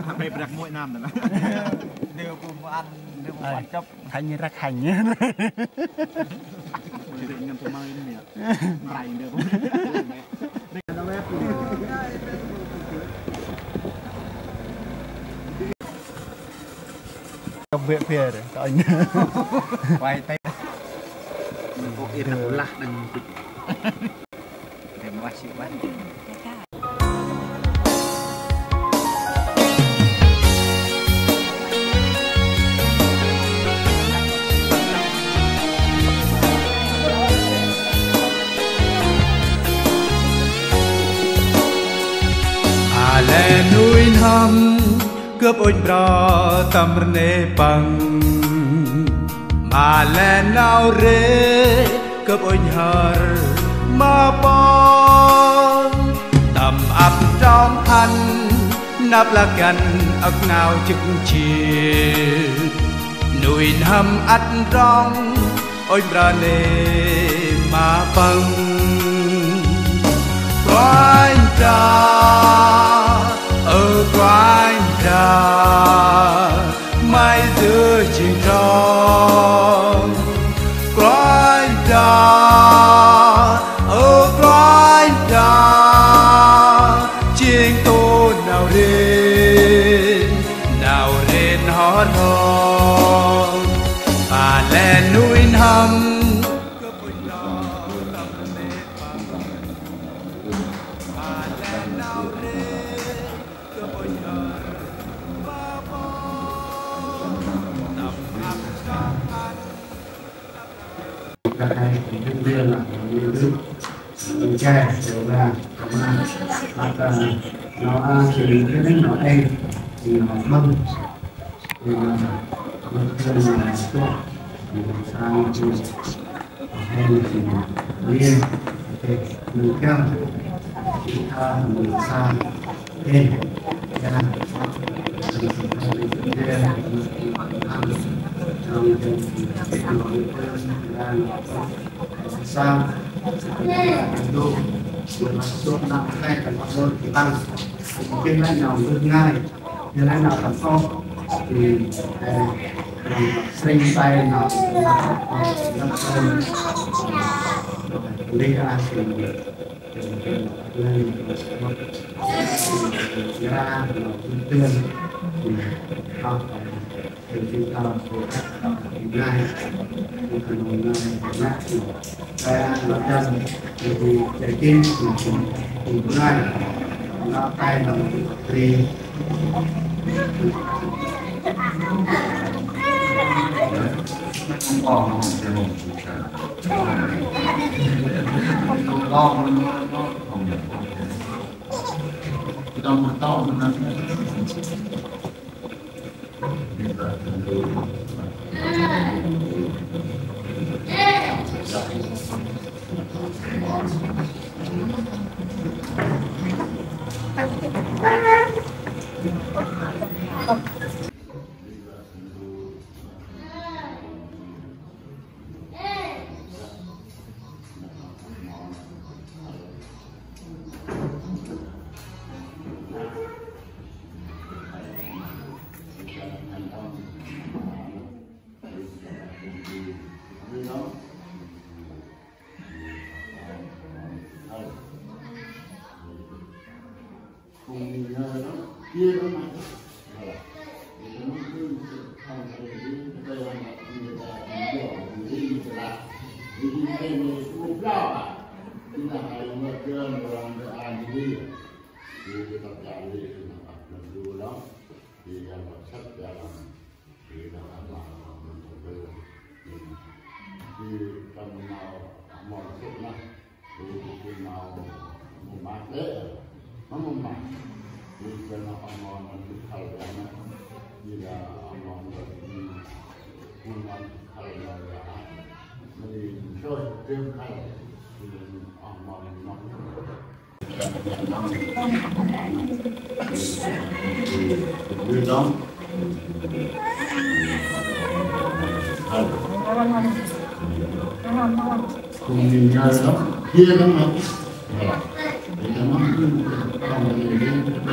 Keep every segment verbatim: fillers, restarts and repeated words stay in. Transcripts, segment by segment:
Pai prăk muay năm nă. Đeo ku mâu ăn, đeo mâu ăn chụp. Hanh răk hanh. Ngăn tụi mày nè. Mày đeo. Kông bê phê rồi, tao anh. Quay tay. Kông yên tao lah đừng. Terima kasih, Bang. A lĕ nuih n'hâm gâp ŭch mra tâm rnê păng. Ma lĕ nau rê gâp ŭch nhhơr ma păng. Tâm ăp trong hăn năp lah găn âk nau jâk jêh. Nuih n'hâm ăt trong ŭch mra nê ma păng. Kôranh Brah, ơ Kôranh Brah, May dơi jêng trong. Kôranh Brah, ơ Kôranh Brah, jêng Tơl nau rêh, nau rêh n'ho ro. Păng lĕ nuih n'hâm. Các anh, những viên là những thứ, những cái, điều là, công an, bắt, ờ, nó, à, thì những cái đấy nó em, thì nó mong, thì nó, nó, nó, nó, nó, nó, nó, nó, nó, Mungkin lah yang berngài, như thế nào làm tốt thì, ờ, sering tay nào, đi ăn thì ra là tin tưởng thì học thì tin tao thì các bạn ngày thì Hà Nội ngày nhắc thì cái là chân thì thì cái tin thì thì thì ngày nó tay là thì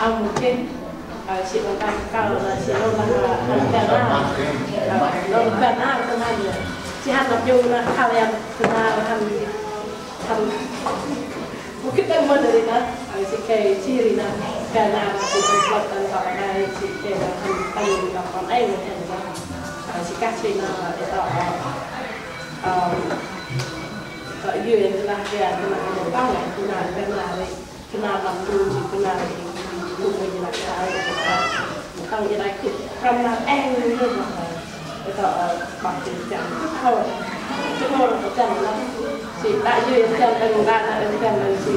Amu ke, si nô ta kal na, si nô ta hăn kal na, nô ta kal na, kal na, si hăn năp yŭ na kal yăn kal na hăn, hăn. Mô kĭt đăng mơ̆n ri na, si kê si ri na, kal na si hăn plăk đăng tŏ na, si kê na hăn tăng đăng kon ê na hăn na, si kah si na, ê tŏ, tŏ yư ê na, kê na, kê na, kê na, kê na ri. Kena lam tu si kena ri, tu ko jela sai, tang jela kit, kena eng ni lah. Ito, bak ti jam, ho, cuma jam lah. Si tak je jam eng lah, eng jam eng si.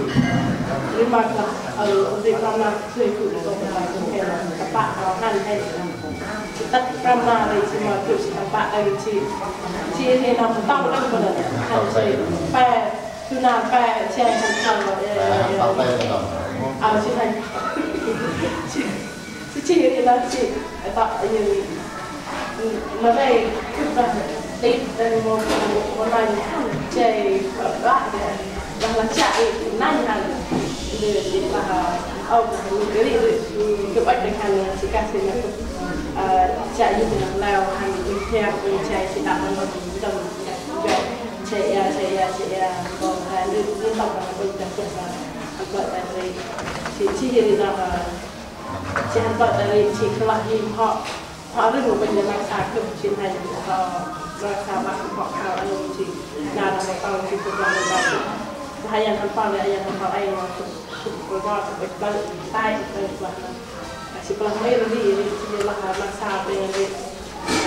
Lima lah, ri kena si ku ko ko ko ko, tepak ko han hai. Si tak kena ri si ma tu si tepak eng si. Si ni nam tang eng ko han si. Pe Tuna pe che hăn thăng, ơ, hăn thăng pe hăn thăng. Ơ, che hăn. Che, che ri na che, ơ, ta, ơ, ma vay, kưp ta, tip, ơ, mô, mô, mô nai, che, ơ, ơ, ơ, la, la, che, ơ, nai hăn. Ơ, ơ, ơ, ơ, ri, ri, kưp ăt ta hăn, che ka, che na, ơ, che, ơ, yu, na, lao, hăn, ơ, che, ơ, che, che, ta, ơ, ơ, ơ, Che ia, che ia, che ia, kong hai, lư, lư tông kong kong kong kong kong, hăn plơ̆ ta ri, che, che ri na, che hăn plơ̆ ta ri, che klah hi hŏ, hŏ ri mô kong na sa kơp, che hai, kong na sa bă hŏ khao, ăn che, na na kong, che kơp na na kong, hai yang hăn plơ̆, hai yang hăn plơ̆, ai na kơp, kơp, kơp, kơp, plơ̆, tai, plơ̆, plơ̆ na. Kasi plah mê ri, ri, ri, lah, lah, sa, ri, ri.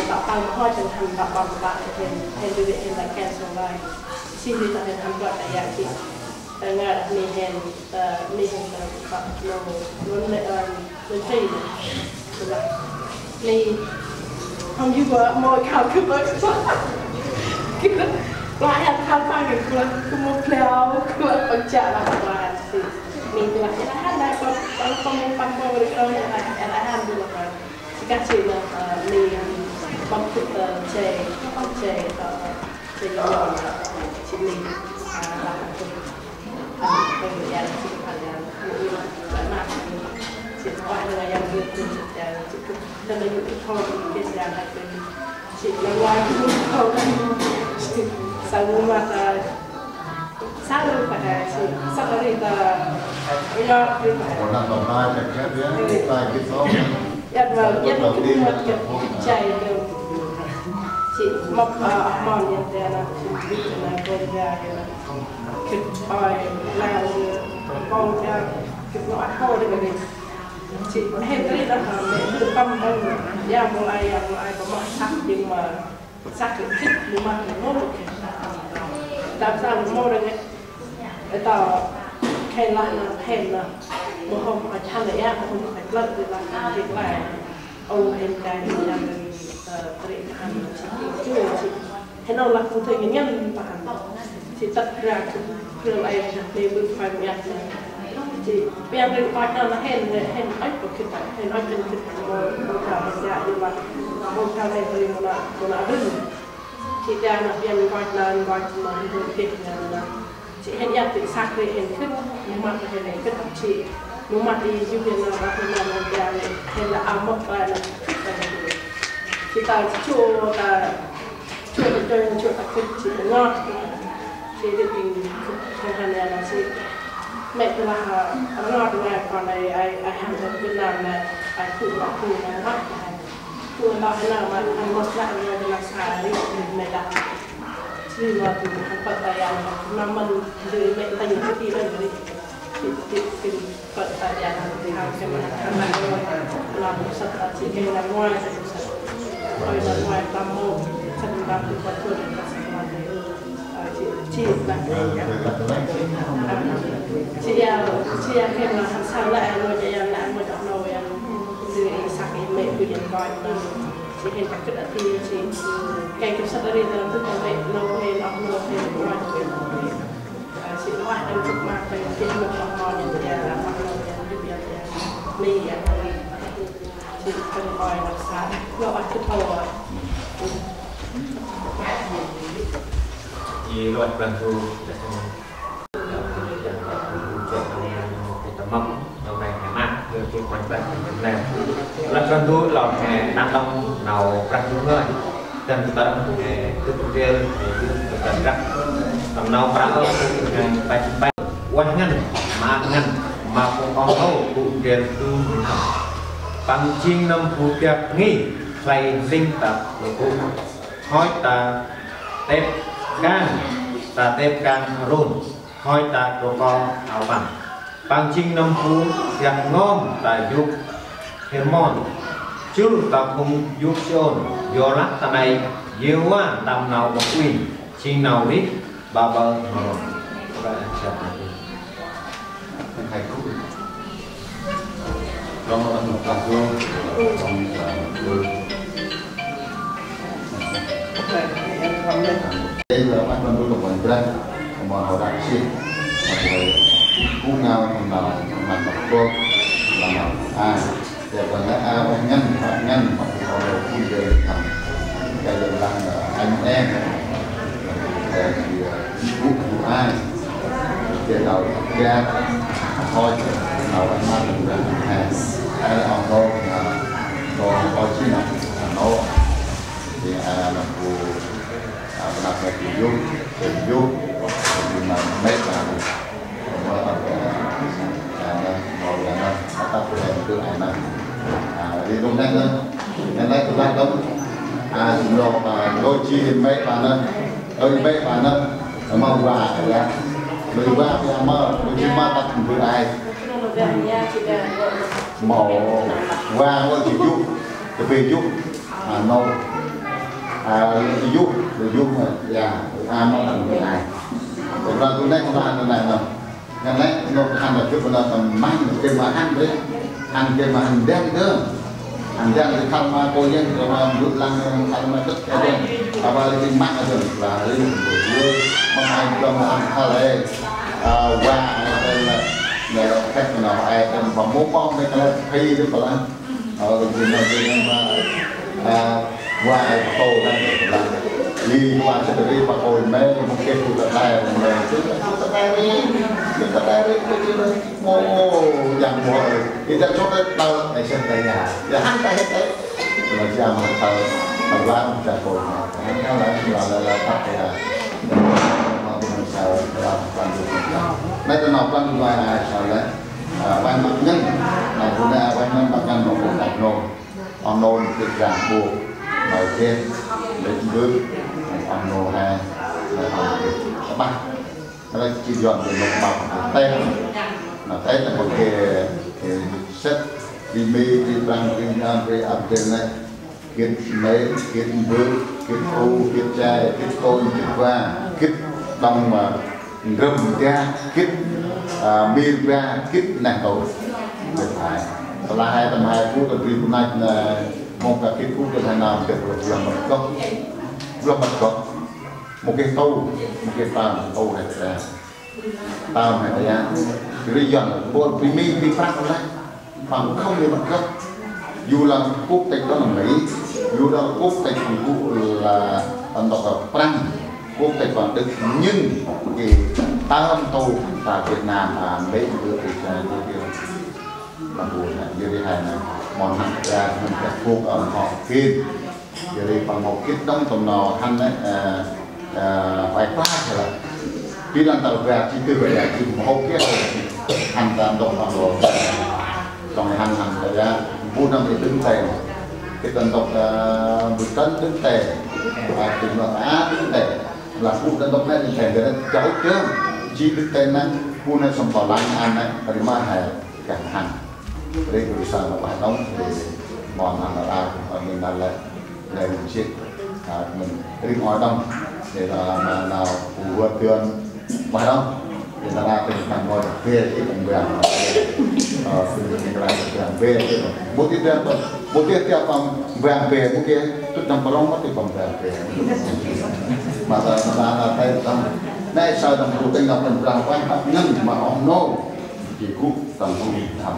Tao, tao, ho, chân, hăn, tao, tao, tao, hên, hên, ri, ri, hên, tao, ken, sông, lai. Si, ri, tao, hên, hăn, tao, tao, ya, si. Tao, ngă, dah, mi, hên, tao, mi, hên, tao, tao, nô, nô, nê, ơ, nô, tri, nê. Lah. Mi, hông, yu, bơ, mô, khao, kơ, bơ, kơ, bơ, hên, khao, păng, kơ, bơ, kơ, mô, pleo, kơ, bơ, păng, chạ, lah, lah, si. Mi, lah, ya, lah, hăn, lah, păng, păng, păng, păng, păng, ri, kơ, ya, lah, ya, lah, hăn, lah, păng. Si kah si na, ơ, mi, ơ, bơh kŭt, ơ, che, che, ơ, che, ơ, si mi, ơ, lah, ơ, ơ, ơ, ya, si kah ya, ơ, ơ, lah, na, si kah ya, ơ, ơ, si kah, na, na, yu, yu, thô, yu, ke, ya, lah, ơ, si, na, wa, yu, thô, si, sa, yu, ma, ta, Sa ri pa he si, sa ri ta, ri ya ri pa he. Ủa, năm bọc hai chặt chẽ bien, tay cái số. Yat ma, yat ma kit ma kit chai ke. Si mok, a, a, mon yan te na, si bit na, ko ya, ya. Kit oi, la, ko ya, kit no, a, ko de ni. Si he ri na ha, me, tu pam bang, ya mo ai, ya mo ai, pa ma sa, ding ma. Săk khĭt, mâu mât nô mâu khĭt. Dam sa mâu răng ê. Ê ta khê lah na, khê na. Mâu hôm khâo chăn ê, mâu hôm khâo plơ̆ ê lah na, khê lai. Ơ, hên kai, hên kai, ơ, trê khan, chih, chih, chih. Hên âu lah, phung thê ngăn ngăn, pa hăn. Chih tât ra, kơ, kơ ai, kơ, kơ, bơ, phai, miat, na. Chih, pian ri, pa, na, na, hên, hên, ăt, pa, khĭt, hên, ăt, hên, khĭt, mâu, mâu, kha, hên, ya, yu, lah. Mâu, kha, hên, ri, mâu, na, mâu, na, rưng. Chih, ya, na, pian, ri, na, ri, na, ri, khĭt, na, na. Chih, hên, ya, ti, săk, ri, hên, khĭt, mâu, mât, hên, hên, khĭt, chih. Mâu, mât, ri, yu, hên, na, ba, hên, na, na, ya, hên, la, a, mâu, ba, na, khĭt, na, ri. Chih, ta, chih, chu, ta, Chua ta chua, chua ta khĭt chih ta ngot. Chih ri ting khĭt hăn hăn ya na chih. Mẹ ta lah, a, ngot ngai kon ai, ai, ai hăn ta Việt Nam na, ai khŭ ta khŭ na ngot. Khŭ ta hăn na ma hăn ngot na ngot na sa ri, mẹ ta. Chih ma tu hăn pa ta ya na, na man ri mẹ ta yu ti na ri. Ti, ti, ti, pơ, pơ, ya, na, ti, ha, ke, ma, ha, ma, ma, la, mu, sat, a, ti, ke, na, muai, sa, mu, sat. Oi, na, muai, ta, mu, sat, mu, ta, mu, pa, tu, Sia, sia khen ma hăn sau lĕ, mâu jay yang lĕ, mâu jay nô yang. Sư i sak i mê̆ bu jan koi tu. Sư khen kăt kơt ati, sư khen kăt săt ri, tơ tu khen mê̆ nô khen, oh nô khen, koi tu khen. Sư uah đăng chụp ma khen, khen ma oh nô yang, oh nô yang, tu yang, yang. Ni yang, ni. Sư khen koi nô sa, nô uah tu thô. I luat Brah Ndu, Lah Brah Ndu, lŏng he nang tông nau Brah Ndu ngơi. Dăn tơm he tŭk ndrel, he yŭk tơm răk. Tơm nau Brah ơ, he pai pai. Ueh ngăn, maak ngăn, ma phung oh nô, gŭ ndrel du. Păng jêng nâm bu biăp ngih, khlay nsing ta lŏ gŭ. Hoi ta tep kang, ta tep kang Arôn. Hoi ta trô ko ao păng. Păng jêng nâm bu biăp ngom ta yŭk Hêrmôn. Jŭr ta phung yŭk Siôn. Yor lah ta nây Yêhôva tâm nau ƀŭk uĭn. Jêng nau rêh ƀaƀơ Arôn. Trong là trong trong trong trong Đây là bác Văn Đô Tổng Quản Brăng, mà họ đã xin, mà người cũng ngao mà mà mà tốt, mà mà à, để còn là à, bác ngăn, bác ngăn, mà họ là cũng về thăm, cái dân làng là anh em, thì, à, cũng cũng ai, để đầu ra, thôi, đầu anh mà cũng là, à, ai là họ đâu, à, có có chi là nó, thì à, là cô, à, bác là cái Duk, cái Duk, thì mà mấy là, mà là cái, à, nó, nó là nó, nó tắt cái đèn cứ ai mà, à, đi đúng nét đó, nét nét của bác đó, à, chúng nó mà đôi chi thì mấy bạn đó, đôi mấy bạn đó, mà qua cái đó, đôi qua cái mà, đôi chi mà tắt cũng cứ ai, màu qua, qua chỉ Duk, cái về Duk, à, nó, à, Duk, Duk mà, ya, à, mà tắt cũng cứ ai, rồi là tôi nét của bạn này là Ngăn lĕ, nôk hăn lĕ gâp nơh tâm măng, gâp ma hăn rêh. Hăn gâp ma hăn ndăng dơm. Hăn ndăng rêh khăn ma kônh yơh, gâp ma mbut lăng, khăn ma tŭt kơ dơm. Aƀaơ rêh gâp ma dơm, lah rêh gâp ma dơm. Măng ai gâp ma hăn khăn lĕ. A, wa, ai gâp ma, nê lŏ khĕt ma nơh, ai gâp ma mâu ƀơ̆ng, nê kơ lĕ, phi gâp ma lăng. Ơ, gâp ma, gâp ma, a, wa, ai gâp ma lăng. Li wa, sơ ri, ma kônh mê, mâu kêh tu ta tai, mê, tu ta tai ri, tu ta tai ri, tu ta tai ri. Ơ, yang mâu, ơ, ita chok ta tơ, ai sơ tai ya. Ya, hăn ta hê tai. Lah, ya, ma tơ, ma wa, ma ta kônh mê. Hăn ta la, la, la, la, ta ya. Ma, ma, sa, la, la, la. Nê ta nơh, la, la, la, sa, la. A, vay măt ngăn, nau bu nê vay ngăn măt ngăn nô bu năp nô. Ơ nô nê kơt răng bu, nau kêh, lĕ mbơ̆, ơ nô he, nê ơ kêh. Tơpah, nê chi yuan bu nô măt nô têh. Nau têh nê bu kêh, kêh sĕt, ri Mi, ri Prăng, ri Nam, ri Ăp, ri nê. Gĭt mê, gĭt mbơ̆, gĭt u, gĭt che, gĭt kônh, gĭt wa, gĭt đŏng ma ndrơm da, gĭt, a, mir ba, gĭt neh ntu. Gĭt hai. Tơlah hai tâm hai phút, tâm bri phút năch, nê, mâu gĭt phút, gĭt hai năm, gĭt blah măt gŏ. Blah măt gŏ. Mâu gĭt tu, mâu gĭt tơm, tu hai ta. Tao hê ta ya, ri yuan, bol bri Mi, bri Prăng lah. Păng khŏm ri măt gŏ. Yu lah quốc tịch đó là Mỹ, yu lah quốc tịch Trung Quốc là dân tộc là Prăng, quốc tịch là Đức, nhưng cái tao tu ta Việt Nam, à, Mỹ, Đức, thì là cái điều mà buồn là như thế này nè. Mòn hẳn ra, mình sẽ thuộc ở họ Việt. Jêh ri păng mâu gĭt đŏng tâm nau hăn nê, ơ, ơ, phải pah lah. Bi lăng tâl ba, chi tơ ba, chi mâu gĭt hăn ta đŏng păng lô. Trong hăn hăn ta ya, bu năm i đứng tên. Gĭt đŏng tôk, ơ, bu tân đứng tên. Ơ, tĭng lơ a đứng tên. Lah bu đŏng tôk nê đứng tên, gĭt đŏng tôk nê, chi đứng tên nê, bu nê sông Bảo Lăng ăn nê, ri ma he, gah hăn. Ri gŭ sa nau bah đŏng, ri mon hăn nau a, ơ, mĭn nau lĕ, lĕ mĭn sĭt, a, mĭn ri ngơi đŏng. Nê ta ma nau bu vơt dơn. Ueh đŏng. Nê ta nau tĭng tâm ngơi bê, i tâm bang. Ơ, tĭng tâm bang bê, i tâm. Mâu di bang tâm. Mâu di tiap tâm bang bê, mâu di tŭt tâm parong mâu di tâm bang bê. Ma ta, ma ta, ma ta, tâm. Nê saơ tâm bu tĭng tâm bang bang, bang, ngăn ma oh nô. Ji gŭ tâm bu tâm.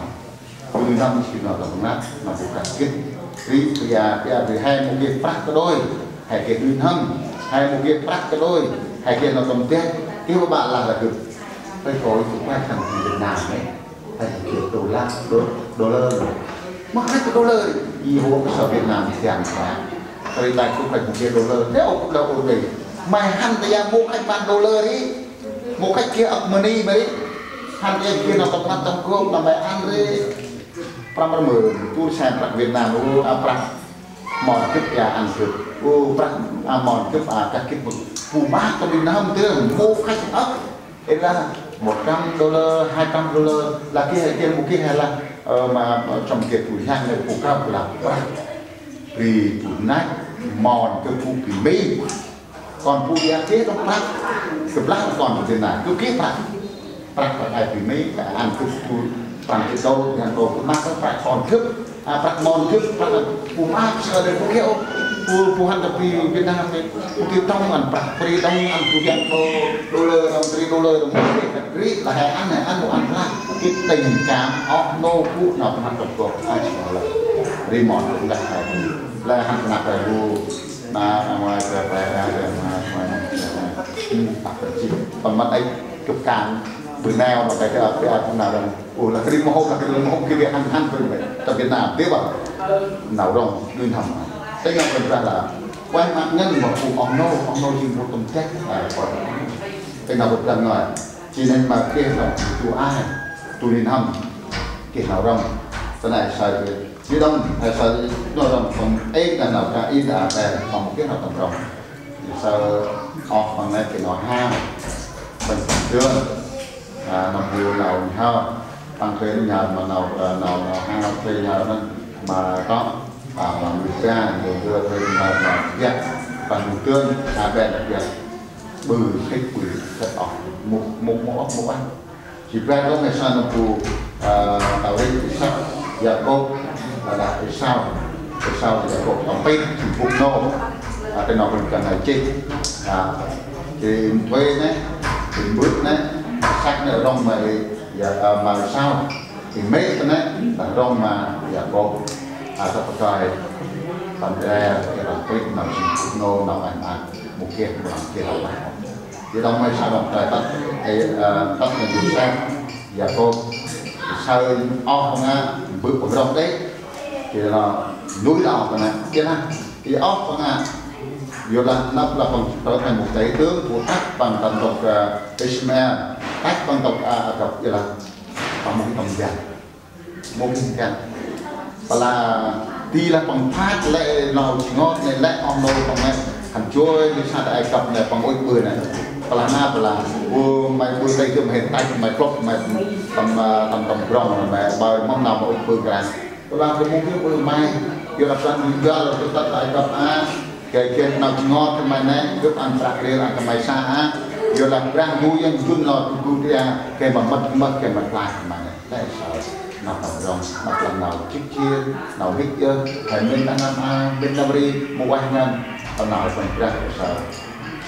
Nuih n'hâm jêng nau tâm rnglăp, nau bu kah gĭt. Ri, ri a, ri a, ri he mâu geh prăk kđôi, he geh nuih n'hâm, he mâu geh prăk kđôi, he geh nau tâm deh, geh ba bă lah lah gâp. Ri koi tu kuai khân păng Việt Nam nê, he geh đô la, đô, đô la. Mâu kah đô la, i hô kah sa Việt Nam siam sa. Ri lai tu kuai mâu geh đô la, nê ôh đô la ôh ri. May hăn ta yang mâu kah man đô la ri. Mâu kah geh âk mơ ni mơ ri. Hăn ta yang geh nau tâm rnglăp tâm gop, nau may ăn ri. Prăm rmơ, tu sai prăk Việt Nam, u, a, prăk mon gâp ya ăn gâp. U, prăk, a, mon gâp, a, kah gĭt bu, bu mah tâm nuih n'hâm dơm, mâu kah âk. Ê lah, một trăm đô la, hai trăm đô la, lah geh, geh mâu geh lah, ơ, ma, ma, trong geh bu yang nê bu kah lah prăk. Bri bu năch, mon gâp bu bri Mi. Kon bu ya geh đŏng prăk. Gâp lah kon bu dê na, gâp geh prăk. Prăk prăk ai bri Mi, ăn gâp bu prăk gâp đô, ăn đô gâp mah prăk kon gâp. A, prăk mon gâp, prăk bu mah sa đê bu geh ôh. Bu, bu hăn ta bri Việt Nam nê. Bu geh đŏng ăn prăk bri đŏng ăn bu yang đô, đô la đŏng bri đô la đŏng bri. Ri lah he ăn, he ăn bu ăn lah. Geh tĭng cham, oh nô bu nau pơmăt gâp gâp. Ai, ri mon gâp lah he. Lah hăn ta năp he bu. Na, na, ma, ma, ma, ma, ma, ma, ma. Hmm, tak kecil. Tâm măt ai gâp kan. Bơ neo, ma, cái, cái, cái, cái, na, rong. Ơ, lah kri mâu hôm, lah kri mâu hôm, kri hăn, hăn, bơ, bơ. Tâm Việt Nam, dê bă. Nau rong, nuih n'hâm. Tê ngăn bơ, bơ, lah. Ueh ma ngăn, ma, bu, oh nô, oh nô, jêng bu tâm deh. Lah, bơ. Tê ngăn bơ, bơ, ngơi. Jêh nê ma geh nau tu ai, tu nuih n'hâm, geh nau rong. Tơ nê saơ, jêh đŏng, he saơ, nau rong, păng êk đah nau ka, êk đah a pe, păng geh nau tâm rong. Jêh saơ, oh, păng nê geh nau hao, păng dơn, a, nau bu nau hao, păng thuê nhar ma nau, a, nau, nau hao, thuê nhar nê, ma tŏ, a, ma mui sa, nau dơn, thuê nhar ma biăk, păng dơn, a, pe biăk. Bư, khĭt bư, khĭt ôh, mŭk, mŭk, mŭk ôh, mŭk ôh. Jêh ƀă đŏng Êsau nơm bu, ơ, tau ri Isăk, Yakôp, ơ, đah Êsau, Êsau Yakôp tâm pit, jêh bŭk nô, ơ, tê nô bân kăn nai chih, ơ, jêh mthuê nê, jêh mbưt nê, Isăk nê rŏng ma ri, ya, ơ, ma Êsau. Jêh mê̆ ta nê, đah rŏng ma Yakôp. A, ta pơkơi, tâm ri, kơ tâm pit, nau jêng bŭk nô, nau anh ăk, mŭk geh, mŭk geh, nau anh. Jêh đŏng ma Êsau đŏng kơi tât, ê, ơ, tât ma Yôsep, Yakôp, Êsau ôh păng a, mbư̆ păng rŏng đê̆. Jêh nê, nuih đah ôh păng a, jêh nê, i ôh păng a, yorlah năp lah păng tơ khan mŭk tê tơm, bu tât păng tâm tôk, ơ, Ismael, tât păng tôk a, a, gâp, yorlah. Păng mŭk tâm biăk. Mŭk tâm biăk. Pala ti lah păng phat lĕ nau jêng ngot nê lĕ oh nô păng nê. Khân joi nê sat Ai Cập nê păng ŭch ƀư nê. Pala na pala. Ơ, may ƀư tây tơm hên tât may klŏp may tâm, tâm, tâm brong may ƀư mâm nau may ŭch ƀư kra. Pala kơ mŭk ƀư may. Yorlah păng ƀư găl tât Ai Cập a. Gay geh nau jêng ngot kơ may nê, gâp ăn prăk rêl ăn kơ may sa a. Yorlah Brah Ndu Yang jun lo tu gâp ri a, gay ma mât mât gay ma plah kơ may nê. Lĕ Êsau, nau tâm rŏng, nau tâm nau jik jêr, nau hik yơh, he mĭn đah năm a, mĭn năm ri, mâu ueh ngăn, tâm nau tâm Brah Êsau.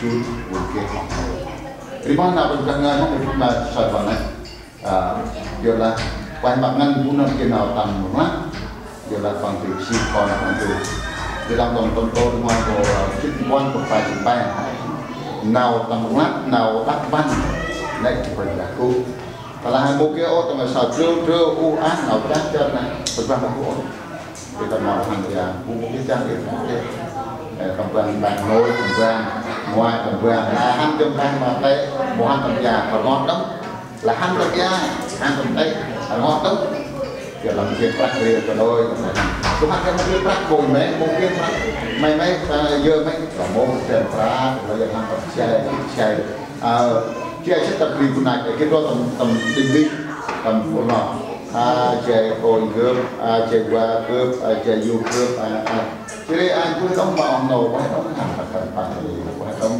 Jun, gâp geh hŏk nê. Ri mâu nau tâm Brah ngăn, mâu ueh ngăn, Êsau tâm nê. A, yorlah, ueh ma ngăn bu nơm geh nau tâm rnglăp, yorlah păng dơi si kon păng dơi. Yorlah tâm tâm tô rnglăp kơ, a, jê̆t puăn kơ pa jê̆t pe. Nau tâm rnglăp, nau đăp ƀăn, nê jê̆t puăn dah kŭ. Tơlah mâu geh ôh, tâm Êsau trêu trêu, u ăh, nau dah chơt nê, tơdah mâu geh ôh. Ri tâm mâu hăn ya, bu mâu geh chăng ri, mâu geh. Ê, tâm ban, ban nôi, tâm ban, ngoại, tâm ban, a, hăn tâm ban ma tê, mâu hăn tâm ya, tâm ngot đŏng. Lah hăn tâm ya, hăn tâm tê, tâm ngot đŏng. Gay lah mâu geh prăk rêl kơ đôi, tâm ban. Gâp hăn gay mâu geh prăk bôi may, mâu geh prăk may may, ơ, yơ may, tâm mâu geh prăk, lah ya hăn tâm jay, jay. Ơ, jay sĭt tâm bri bu năch, gay rô tâm, tâm đĭng đĭng, tâm phung nô. A, jay kônh gâp, a, jay wa gâp, a, jay yu gâp, a, a. Jêh ri, a, gâp đŏng ma oh nô, ueh đŏng hăn tâm tâm păng, ueh đŏng.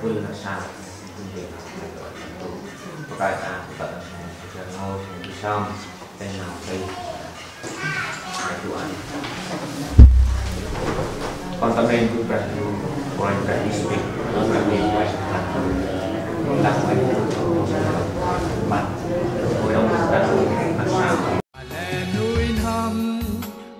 Pul na sa. Pul na sa. Pul na sa. Kon tâm nen Brah Ndu, Brah Ndu speak, Brah Ndu speak. Tâm nen Brah Ndu, Brah Ndu speak.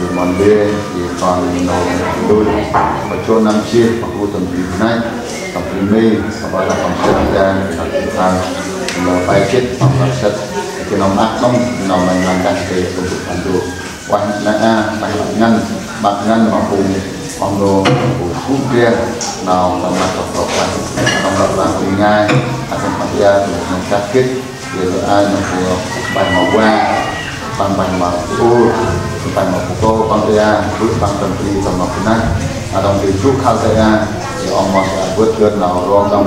Ri mon lĕ, ri kon nô tui, pa chô năm chih, pa ku tâm ri nai, tâm ri mi, tâm pa la tâm sel dan, tâm ri thang, tâm la pai chit, tâm la set, ri nô mă nông, nô mă nông dah, ri tâm ri tâm ri. Ueh nê a, ueh ngăn, ƀă ngăn ma phung, ma phung nô, phung phung deh, nau tâm măt tâm prok ueh, tâm prok ueh phung ngai, a tâm măt ia, phung nông chat khit, ia lơ a, nông phung ƀai ma wa, păng ƀai ma u, ƀai ma pô, păng ia, bơ̆ păng tâm pri, tâm ma phung nai, a tâm pri chu khal ia, ia ong ma ia, bơ̆t gơt nau rong tâm,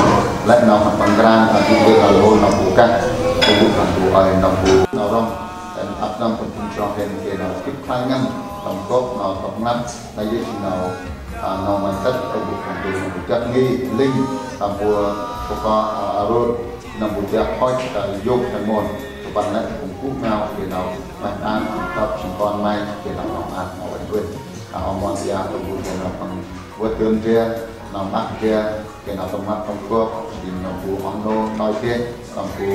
lĕ nau măt păng kran, a tâm pri nau rong nau phung kah, phung bơ̆ păng phung ai, nau phung nau rong. Ăp nâm tâm phung chroh hên kê nau kĭt khlay ngăn, tâm gop nau tâm ngăp, nau yơh si nau, a, nau may tât, ơ bôk phung dô, nau bôk jăk nghi, linh, tâm pua, pua kơ, a, a rôt, nau bôk jăk hoi, ta yôk, ta môn, ta păn lĕ, phung kŭ ngao, kê nau, may an, tâm tâp, sĭn kon may, kê nau, nau an, nau ueh ueh. A, ơ mon ia, ơ bôk dô, nau păng, vơt dơn dê, nau măk dê, kê nau tâm ngăp tâm gop, jêng nau bu ong nô, nau dê, tâm bu,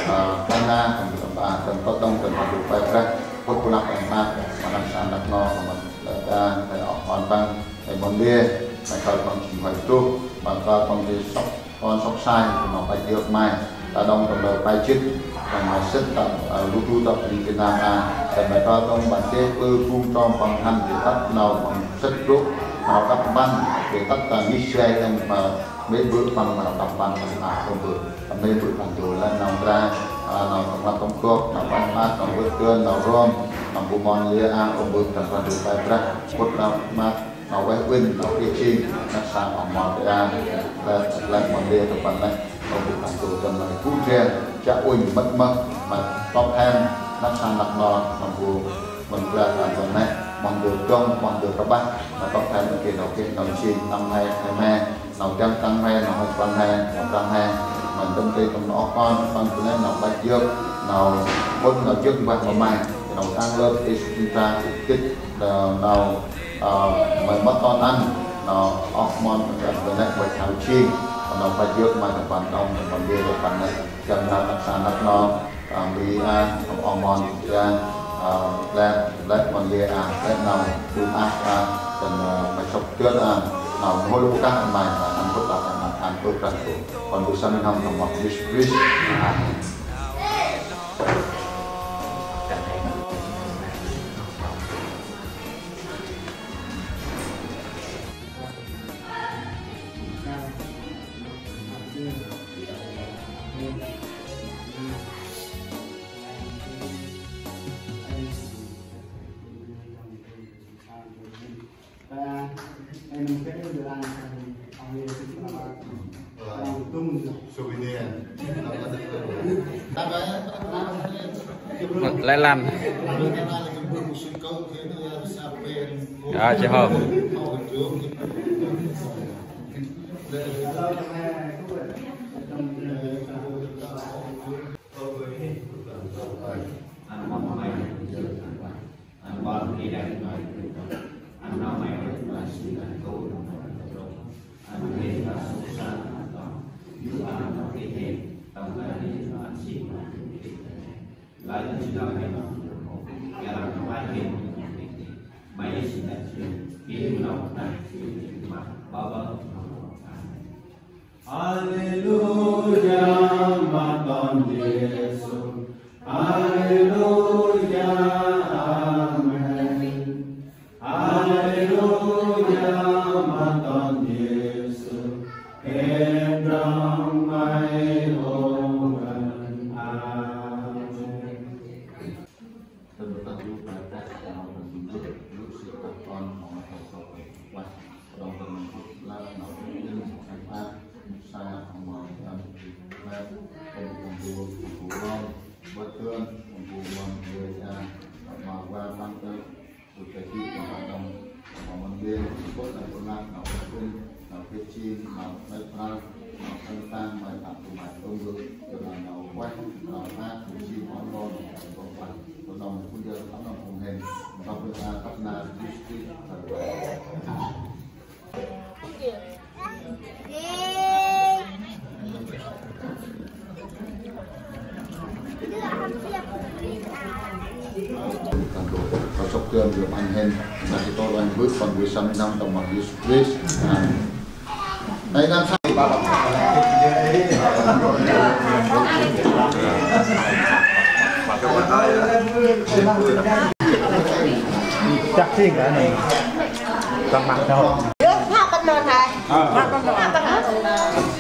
a, tâm na, tâm bu tâm ba, tâm tôt dong, tâm bu pai prah, bôk bu năp tâm măk, ma năp sa năp nô, ma năp lơ ta, ta ong ong păng, ta mon lê, ta kal păng jêng hoi tuh, ma kal păng jêng sŏk, kon sŏk sai, ma pai iăk mai, ta dong tâm lơ pai jêt, tâm ma sĭt tâm, a, lu tu tâm ri Việt Nam a, tâm ma kal dong ma tê pư phung trong păng hăn jêng tât nau păng sĭt rôk, nau đăp mpăn, jêng tât ta ngih sai em ma Mê bơ̆ păng ma tâm păn păng ma tôm bơ̆. Mê bơ̆ păng dô lĕ nau tra, a, nau tâm lăp tâm gop, nau pai măt, nau vơt dơn, nau rom, nau bu mon lê a, ôm bơ̆ tâm păn dô pai prah, pŭt nau măt, nau ueh uên, nau kê ching, năk sa nau mon lê a, lĕ, lĕ mon lê tâm păn lĕ, ôm bơ̆ păng dô tâm nau bu tre, cha uên măt măt, măt tôp hen, năk sa năk nau, nau bu Mân plah ăn tâm nĕ, mân dơ dŏng, mân dơ kƀah, nau tŏk thai mân kê nau kê nau jêng, tâm he, he me, nau dăng tăng he, nau hŏk păng he, nau tăng he, mân tâm tê tâm nau ôk kon, păng bơnê nau ƀăch yơk, nau bŭt nau jơk mbah ma may, nau tăng lơp, Yêsu Krist ta, kĭt, nau, nau, ơ, may mât ton ăn, nau ôk mon, tâm bơnê ƀăch thao jêng, nau ƀăch yơk may tâm păn dŏng, tâm păn bê, tâm păn nĕ, jăm nau năk sa năk nau, a, mi a, tâm ôk mon, ia, a, lĕ, lĕ mon lê a, lĕ nau, bơ̆ a, a, tâm, a, may sŏk jơt a, nau mhôl bu kah may, a, ăn bơ̆ a, ăn, ăn bơ̆ kah tu. Kon bu săn hăm tâm mât Yêsu Krist. Amen. Souvenir. Lễ lan. Dạ, chị Hồng. Aleluya, ma ton Yêsu. Aleluya, amen. Aleluya, ma ton Yêsu. Hên rŏng may ơ ngăn. Amen. Tâm tât lu bai tât nau tâm bơ̆, lu sĭt tât kon, nau tâm sŏk bai kuăt, nau tâm bơ̆ lăp, nau tâm bơ̆ Sŏk gơm gơm ăn hên, ndah i tô đuăn bơ̆, kon bơ̆ săm năm tâm măng Yêsu Krist. Amen. Nay năm sa. Chắc chắn cả này. Tăng mạng đâu.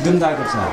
Dưng tay kơ sa.